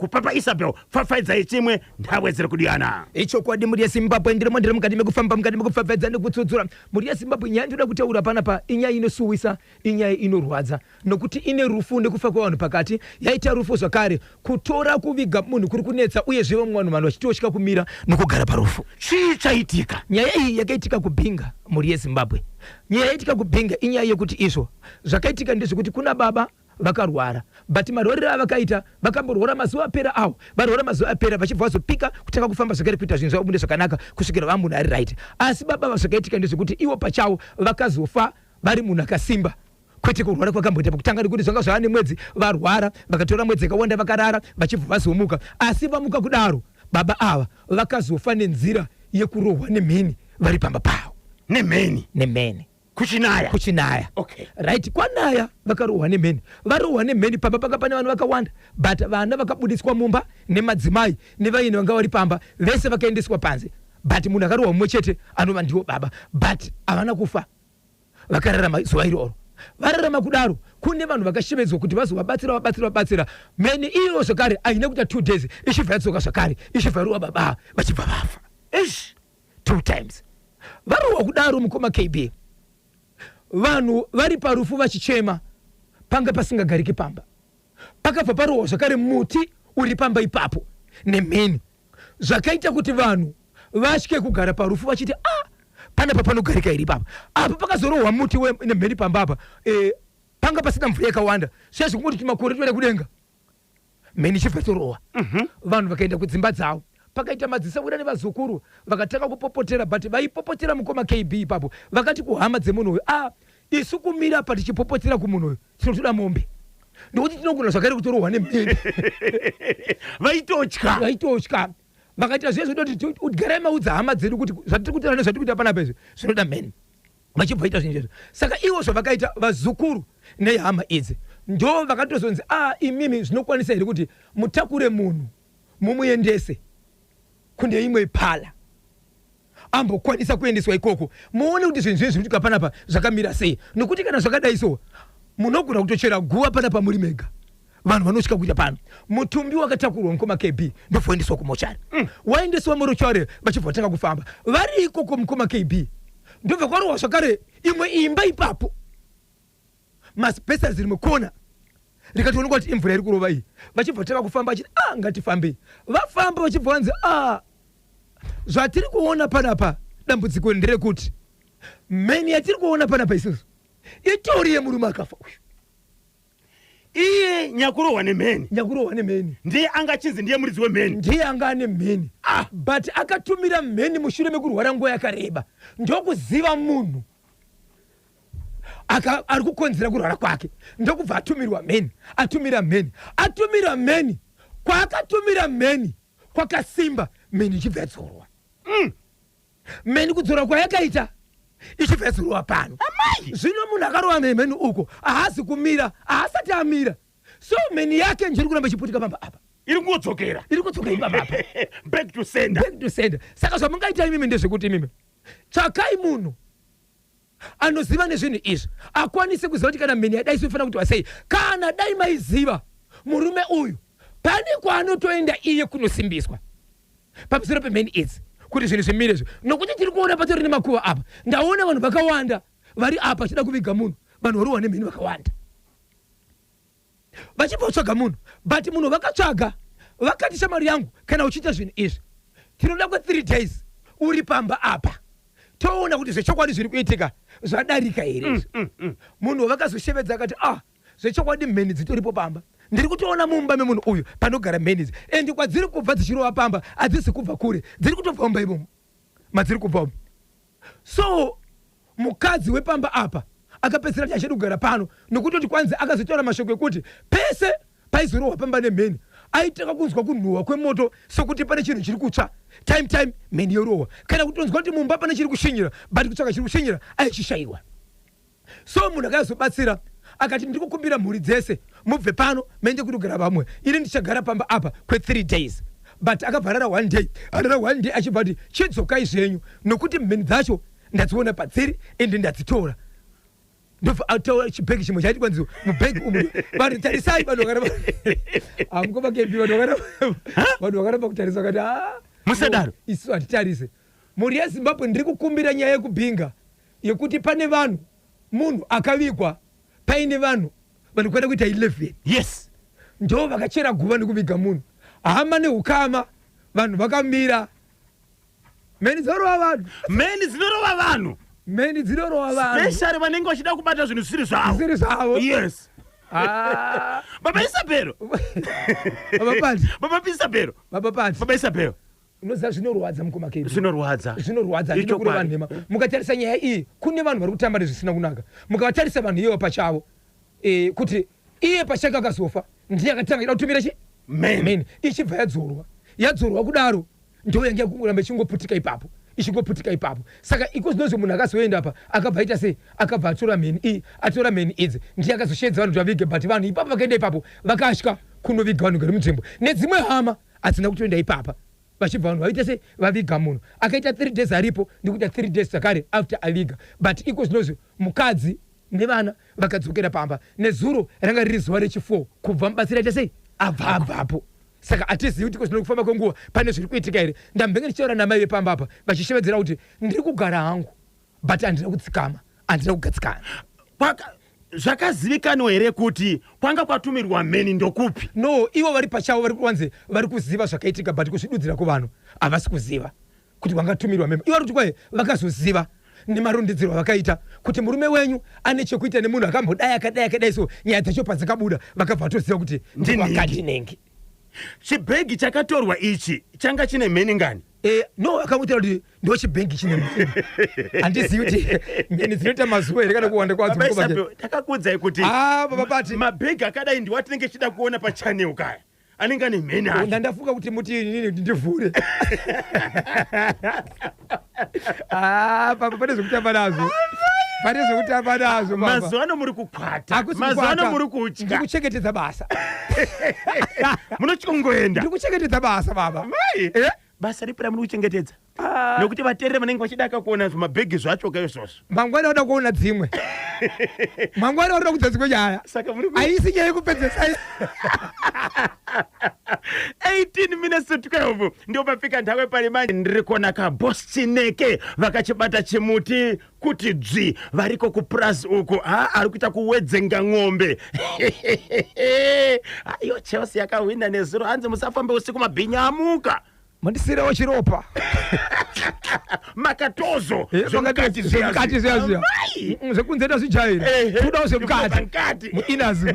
Kupapa Isabel, pfapfaidzai chimwe, nhabwe dziri kudiyana. Ichokwadi mhuri yeZimbabwe, ndirimo ndiri mukati mekufamba, mukati mekupfapfaidza nekutsudzura. Mhuri yeZimbabwe, nyaya ndinoda kutaura panapa inyaya inosuwisa, inyaya inorwadza nokuti ine rufu nekufa kwevanhu pakati. Yaita rufu zvakare, kutora kuviga munhu kuri kunetsa uyezve vamwe vanhu vanhu vachitotya kumira nokugara parufu. Chii chaitika? Nyaya iyi yakaitika kuBinga, mhuri yeZimbabwe. Nyaya yaitika kuBinga inyaya yekuti izvo zvakaitika ndezvekuti kuna baba vakarwara but marwariro avakaita vakamborwara mazuva apera awo varwara mazuva apera vachibva vazopika kutanga kufamba zvakare kuita zvinhu zvavo mune zvakanaka kusvikira vamunhu ari right. Asi baba ava zvakaitika ndezvekuti ivo pachavo vakazofa vari munhu akasimba kwete kurwara kwakamboita pakutanga nekuti zvanga zvava nemwedzi varwara vakatora mwedzi yakawanda vakarara vachibva vazomuka. Asi vamuka kudaro baba ava vakazofa nenzira yekurohwa nemheni vari pamba pavo. Nemheni? Nemheni. Kuchinaya. Kuchinaya. Okay. Right, kwanaya vakarohwa nemheni. Varohwa nemheni pamba panga pane vanhu vakawanda but vana vakabudiswa mumba nemadzimai nevaini vanga vari pamba vese vakaendeswa panze but munhu akarohwa mumwe chete anova ndiwo baba but havana kufa vakararama zuva iroro. Vararama kudaro kune vanhu vakashevedzwa kuti vazovabatsira vabatsira vabatsira mheni iyo zvakare haina kuita 2 days ichibva yadzoka zvakare ichibva yarova baba vachibva vafa. Eish. 2 times varohwa kudaro mukoma KB vanhu vari parufu vachichema panga pasingagariki pamba pakabva parohwa zvakare muti uri pamba ipapo nemheni zvakaita kuti vanhu vatye kugara parufu vachiti ah panapa panogarika here ipapa apa pakazorohwa muti nemheni pamba apa e, panga pasina mvura yakawanda zviya zvekungoti tumakore tuenda kudenga mheni ichibva yatorohwa. Vanhu vakaenda kudzimba dzavo. Pakaita madzisahwira nevazukuru vakatanga kupopotera but vaipopotera mukoma KB ipapo vakati kuhama dzemunhu uyu ah isu kumira apa tichipopotera kumunhu uyu tinotoda mombe ndokuti tinogona zvakare kutorohwa nemheni. Vaitotya. Vaitotya. Vakaita zviye zvekuti garai maudza hama dzedu kuti zvatiri kutaura nezvatiri kuita panapa izvi zvinoda mheni. Vachibva vaita zvinhu izvozvo. Saka ivo zvavakaita vazukuru nehama idzi ndo vakatozonzi ah imimi zvinokwanisa here kuti mutakure munhu mumuendese kune imwe pala ambokwanisa kuendeswa ikoko muone kuti zvinhu zvinhu zviri kuitika panapa zvakamira sei nokuti kana zvakadai so munogona kutochera guva panapa muri mega vanhu vanotya kuita pano mutumbi wakatakurwa mukoma KB ndobva waendeswa kumochari waendeswa murochari vachibva vatanga kufamba vari ikoko mukoma KB ndobva kwarohwa zvakare imwe imba ipapo masipesas rimwe kona rikatoonekwa kuti imvura iri kurova iyi vachibva vatanga kufamba vachiti ah ngatifambei vafamba vachibva vanzi ah zvatiri kuona panapa dambudziko nderekuti mheni yatiri kuona panapa isusu itori yemurume akafa uyu Iye nyakurohwa nemheni. Nyakurohwa nemheni. Ndiye anga achinzi ndiye muridzi wemheni. Ndiye anga ane mheni. Ah! But akatumira mheni mushure mekurwara nguva yakareba. Ndokuziva munhu aka ari kukonzera kurwara kwake. Ndokubva atumirwa mheni. Atumira mheni. Atumira mheni. Kwaakatumira mheni kwakasimba mheni ichibva yadzorwa. Mheni kudzorwa kwayakaita ichibva yadzorwa pano. Amai! Zvino munhu akarova nemheni uko haazi kumira, haasati amira. So mheni yake njiri kuramba ichiputika pamba apa. Iri kungodzokera. Iri kudzoka ipapa apa. Back to sender. Back to sender. Saka zvamungaita imimi ndezvekuti imimi tsvakai munhu anoziva nezvinhu izvi akwanise kuziva kuti kana mheni yadai inofanira kuitwa sei. Kana dai maiziva murume uyu pane kwaanotoenda iye kunosimbiswa pamusoro pemheni idzi kuti zvinhu zvimire izvi nokuti tiri kuona patori nemakuva apa. Ndaona vanhu vakawanda vari apa vachida kuviga munhu, vanhu varohwa nemheni vakawanda vachibva kutsvaga munhu but munhu vakatsvaga vakati shamwari yangu kana uchiita zvinhu izvi tinoda kwe 3 days uri pamba apa toona kuti zvechokwadi zviri kuitika zvadarika here izvi. Munhu wavakazoshevedza akati ah zvechokwadi mheni dzitoripo pamba ndiri kutoona mumba memunhu uyu panogara mheni idzi and kwadziri kubva dzichirova pamba hadzisi kubva kure dziri kutobva mumba imomo madziri kubva umu. So mukadzi wepamba apa akapedzisira ati hachadi kugara pano nokutoti kwanzi akazotaura mashoko ekuti pese paizorohwa pamba nemheni aitanga kunzwa kunhuhwa kwemoto sokuti pane chinhu chiri kutsva time time mheni yorohwa kana kutonzwa kuti mumba pane chiri kushinyira but kutsvaka chiri kushinyira aichishaiwa. So munhu akazobatsira akati ndiri kukumbira mhuri dzese mubve pano maende kunogara vamwe ini ndichagara pamba apa kwe 3 days but akabva arara one day arara one day achibva ati chidzokai zvenyu nokuti mheni dzacho ndadziona padziri ende ndadzitora. Ndobva ataura chibhegi chimwe chaiti kwanzi mubhegi umu vanhu tarisai, vanhu vakaramba. Hamukoma Kembi, vanhu vakaramba, vanhu vakaramba kutarisa, vakati, "Ah, Musadaro." Isu hatitarise. Mhuri yeZimbabwe, ndiri kukumbira nyaya yekubhinga yekuti pane vanhu, munhu akavigwa paine vanhu vanokwana kuita 11. Ndo vakachera guva nekuviga munhu, hama neukama, vanhu vakamira. Mheni dzinorova vanhu. Mheni dzinorova vanhu. Mheni dzinorova vanhu. Especially vanenge vachida kubata zvinhu zvisiri zvavo. Zvisiri zvavo. Ah, Baba Isabelo. Baba Pati. Baba Isabelo. Baba Pati. Baba Isabelo. Unoziva, zvinorwadza, mukoma Kebi. Zvinorwadza. Zvinorwadza, handina kureva Ichokwadi. nhema. Mukatarisa nyaya iyi, kune vanhu vari kutamba nezvisina kunaka. Mukavatarisa vanhu ivo pachavo, kuti iye pachake akazofa ndiye akatanga ida kutumira chi Mheni. Mheni ichibva yadzorwa, yadzorwa kudaro, ndo yange yakuramba ichingoputika ipapo, ichingoputika ipapo. Saka iko zvinonzi munhu akazoenda apa akabva aita sei? Akabva atora mheni iyi, atora mheni idzi, ndiye akazoshevedza vanhu kuti vavige. But vanhu ipapo vakaenda ipapo vakatya kunoviga vanhu gari munzvimbo, nedzimwe hama hadzina kutoenda ipapa. Vachibva vanhu vaita sei? Vaviga munhu, akaita 3 days aripo, ndikuita 3 days zvakare after aviga. But iko zvinozvi mukadzi nevana vakadzokera pamba nezuro, ranga riri zuva rechi4 kubva mubatsiri aita sei? Abvapo. Saka hatizivi kuti iko zvino kufamba kwenguva pane zviri kuitika here. Ndambenge ndichitaura namai vepamba apa vachishevedzera kuti ndiri kugara hangu, but handina kutsikama, handina kugadzikana. Zvakazivikanwa here kuti kwanga kwatumirwa mheni ndokupi? No, ivo vari pachavo vari kuwanze vari kuziva zvakaitika, but kuzvidudzira kuvanhu havasi kuziva kuti vangatumirwa mheni. Ivo vari kuti kwai vakazoziva nemarondedzero avakaita kuti murume wenyu ane chekuita nemunhu akambodai, akadai, akadai. So nyaya dzacho padzakabuda vakabva vatoziva kuti Ndinhingi. ndewakadinengi. Chibhegi chakatorwa ichi changa chine mheni ngani? No, akamutaura kuti ndo chibhengi chine mheni. Handizivi kuti mheni dzinoita mazuva here kana kuwanda kwadzo. Baba Mukoma Ke. Isabel, takakuudzai kuti Ah, Baba Pati. mabhegi akadai ndiwo atinenge tichida kuona pachannel kaya, anenge ane mheni acho. Ndandafunga kuti muti inini kuti ndivhure. Ah, papa, pane zvekutamba nazvo, pane zvekutamba nazvo, baba. Mazuva ano muri kukwata. Hakusi Mazuva ano kukwata. muri kutya. Ndiri kuchengetedza basa. Munotyongoenda. Ndiri kuchengetedza basa, baba. Mai. Eh? Basa ripi ramuri kuchengetedza? Ah. Nokuti vateereri vanenge vachida kakuona zvimabhegi zvacho ka izvozvo. Mangwana vada kuona dzimwe, mangwana varida kudza dzimwe nyaya. Saka muri Haisi nyaya yekupedzesa. 18 minutes to 12 ndio pafika nthawi pali manje. Ndiri kuona kaboss Chineke vakachibata chimuti kuti dzvi, variko kupurazi uku. Ha, ari kuita kuwedzenga ng'ombe. Iyo Chelsea yakahwina nezuro, hanzi musafambe usiku, mabhinya amuka. Mandisirawo chiropa. Makatozo. Zvemukati zviya zviya. Amai! Zvekunze tazvijaira. Ehe. Kudawo zvemukati. Zvemukati. Muinazi.